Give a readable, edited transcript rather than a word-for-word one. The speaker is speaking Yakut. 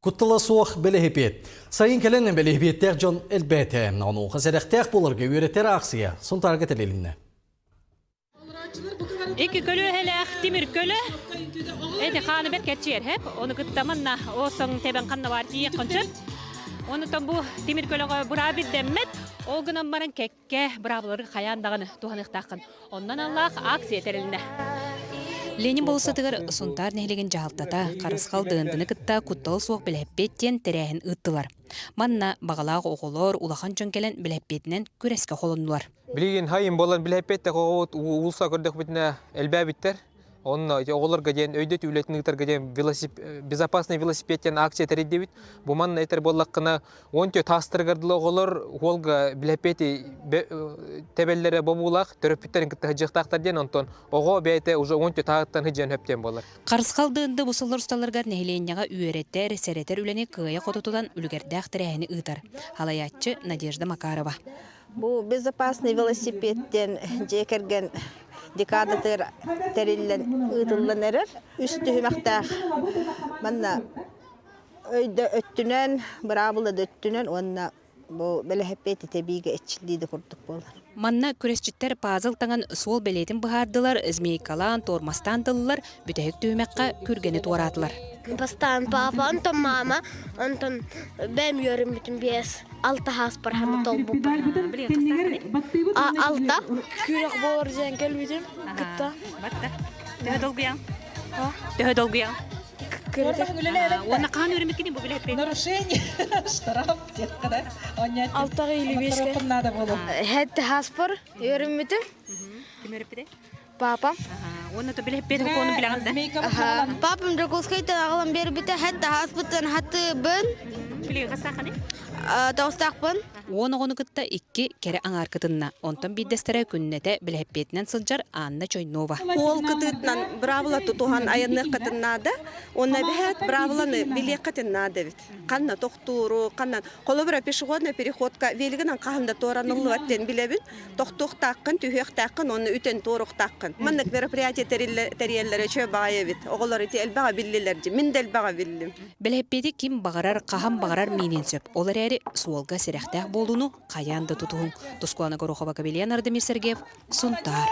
Куттала суох бэлэһипиэт. Сайын кэлэн бэлэһипиэттээх дьон элбээтэ. Онуоха сэрэхтээх буоларга үөрэтэр аахсыйа Сунтаарга тэрилиннэ. Икки көлүөһэлээх тимир көлө эти хааны бэрт кэрчиэр хэп. Ону кытта манна оосоҥ тэбэн ханна баар тиийиэххин сөп. Онутан бу тимир көлөҕө быраа бирдэммэт. Ол гынан баран кэккэ быраабылары хайаан даҕаны туһаныахтааххын. Оннон аллаах акция тэрилиннэ. Ленин болуоссатыгар Сунтаар нэһилиэгин дьаһалтата Харысхал Дыандыны кытта куттала суох бэлэһиппиэт диэн тэрээһин ыыттылар. Манна баҕалаах оҕолор, улахан дьон кэлэн бэлэһиппиэтинэн күрэскэ холоннулар. Билигин хайын буолан билэһиппиэт оҕобут уулусса көрдөхпүтүнэ элбээбиттэр. Онно ити оҕолорго диэн өйдөт үлэтин ыытарга диэн безопасный велосипед диэн акция тэрийдибит. Бу манна этэр буоллаххына, 14 таастарыгар дылы оҕолор уолга билэппиэти тэбэллэрэ бобуулаах, төрөппүттэрин кытта сылдьыахтаахтар диэн, онтон оҕо бэйэтэ уже 14 тааһыттан сылдьыан сөп диэн буолар. Харысхал Дыынды бу сыллар усталарыгар нэһилиэнньэҕэ үөрэтэр, сэрэтэр үлэни кыайа-хото тутан үлүгэрдээх тэрээһини ыытар. Халайааччы Надежда Макарова. Бу безопасный велосипед диэн дьиэ кэргэн декадатыгар тэриллэн ыытыллан эрэр. Үс түһүмэхтээх манна өйдө өттүнэн, быраабыла да өттүнэн уонна бу бэлэһэппиэт тэбиигэ иччилии да курдук буолар. Манна күрэсчиттэр пазл таҥан суол бэлиэтин быһаардылар, змейкалаан, тормозтаан тыллар, бүтэһик түһүмэххэ күргэни туораатылар. Бастаан папа, онтон мама, онтон бэйэм үөрэммитим биэс алта хааспар хана толбуппар. Алта. Күрэх буолар диэн кэлбитим кытта. Батта. Төһө долгуйаҥ? Төһө долгуйаҥ? Уонна хаһан үөрэммиккиний бу билэппин? Нарушение, штраф диэххэ да. Алтаҕа или биэскэ. Хэтти хааспар үөрэммитим. Ким үөрэппитэ? Папам. Уонна то билэппиэт хокуону билэҕин да? Папам Дьокуускайтан аҕалан биэрбитэ, хэтти хааспыттан хатыыбын. Билигин хастааххыный? Тоҕустаахпын. Уон оҕону кытта икки кэрэ аҥаар кытынна. Онтон биирдэстэрэ күннэтэ бэлэһэппиэтинэн сылдьар Анна Чойнова. Уол кытыытынан быраабыла тутуһан айанныаххытын наада. Уонна эбэһээт быраабыланы билиэххитин наада эбит. Ханна тохтууру, ханна холобура пешеходная переходка велигынан хаһан да туораныллыбат диэн билэбин. Тохтуохтааххын, түһүөхтааххын уонна үтэн туоруохтааххын. Маннык мероприятие тэрийэллэрэ үчүгэй баҕайы эбит. Оҕолор ити элбэҕи биллилэр дии. Мин да элбэҕи биллим. Бэлэһиппиэти ким баҕарар, хаһан баҕарар мииниэн сөп. Ол эрээри суолга сэрэхтээх буолууну хайаан да тутуһуҥ. Тускулана Горохова, Кабельян Ардамир Сергеев, Сунтаар.